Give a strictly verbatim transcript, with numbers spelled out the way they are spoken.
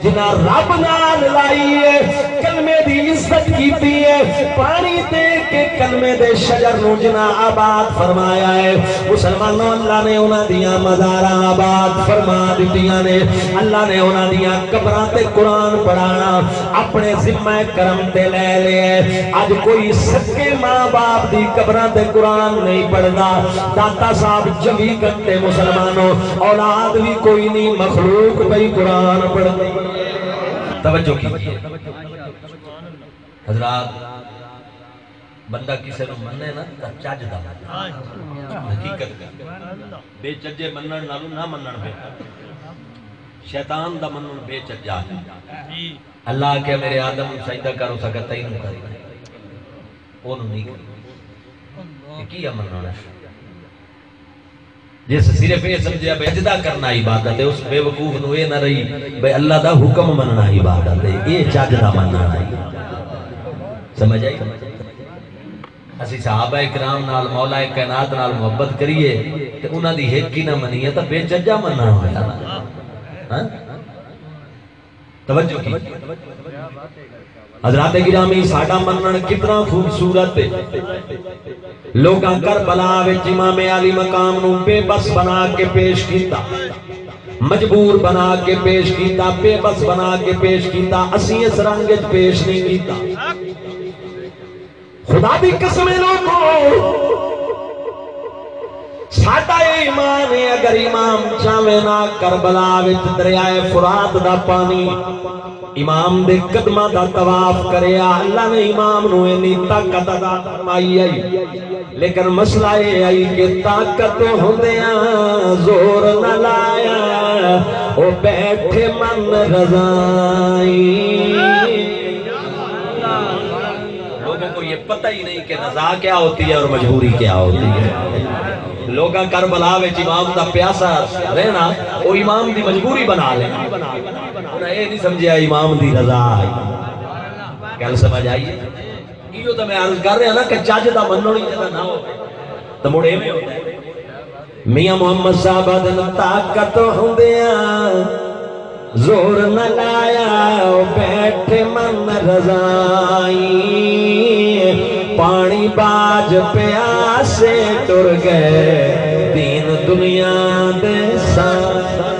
جنہاں رب نال لائی ہے، کلمے دی عزت کیتی ہے، پانی دے کے کلمے دے شجر نوں جنہاں آباد فرمایا ہے۔ مسلمانوں، اللہ نے انہاں دیاں مزاراں آباد فرما دتیاں نے۔ اللہ نے انہاں دیاں قبراں تے قرآن پڑھانا اپنے ذمہ کرم تے لے لیا ہے۔ اج کوئی سکے ماں باپ دی قبراں تے قرآن نہیں پڑھدا۔ داتا صاحب چووی گھنٹے، مسلمانوں، اولاد بھی کوئی نہیں، مخلوق پئی قرآن پڑھدی۔ توجہ کیجیے حضرات، بندہ کسے نوں منے نا تاں چج دا منے۔ حقیقت۔ بے چجے منن نالوں نہ منن بہتر۔ شیطان دا منن بے چجا ہے۔ اللہ آکھیا، میرے آدم نوں سجدہ کر، اس آکھیا تینوں کر۔ اونوں نہیں کر۔ یہ کیا مننا ہے؟ جس صرف یہ سمجھیا بھئی سجدہ کرنا عبادت ہے، اس بے وقوف نوں یہ نہ رہی بھئی اللہ دا حکم مننا عبادت ہے، یہ چج دا مننا ہے۔ سمجھ آئی؟ اسی صحابہ کرام نال، مولا کائنات نال محبت کریے تے انہاں دی ہک ہی نہ منیے تاں بے چجا مننا ہویا نا۔ ہاں؟ توجہ کی۔ حضرات گرامی، ساڈا منن کتنا خوبصورت ہے۔ لوکاں کربلا وچ امام عالی مقام نوں بے بس بنا کے پیش کیتا، مجبور بنا کے پیش کیتا، بے بس بنا کے پیش کیتا، اسیں اس رنگ وچ پیش نہیں کیتا۔ خدا دی قسم ہے لوگو، ساڈا یہ ایمان ہے، اگر امام چاہے نا کربلا وچ دریائے فرات دا پانی امام دے قدماں دا طواف کریا، اللہ نے امام نوں اینی طاقت عطا فرمائی ہے۔ لیکن مسئلہ یہ ہے کہ طاقت ہوندیاں زور نہ لایا، او بیٹھے من رضائی۔ لوگوں کو یہ پتہ ہی نہیں کہ رضا کیا ہوتی ہے اور مجبوری کیا ہوتی ہے۔ لوگاں کربلا وچ امام دا پیاسا رہنا، او امام دی مجبوری بنا لینا۔ انہاں اے نہیں سمجھیا امام دی رضا آئی۔ گل سمجھ آئی ہے؟ ایہو تاں میں عرض کر رہا نا کہ چج دا منن ہی جدا نہ ہو تاں مڑ ایویں ہوندا ہے۔ میاں محمد صاحب آدھن، طاقت ہوندیاں زور نہ لایا، او بیٹھے من رضائی۔ پانی باج پیاسے ٹر گئے، دین دنیا دے ساتھ۔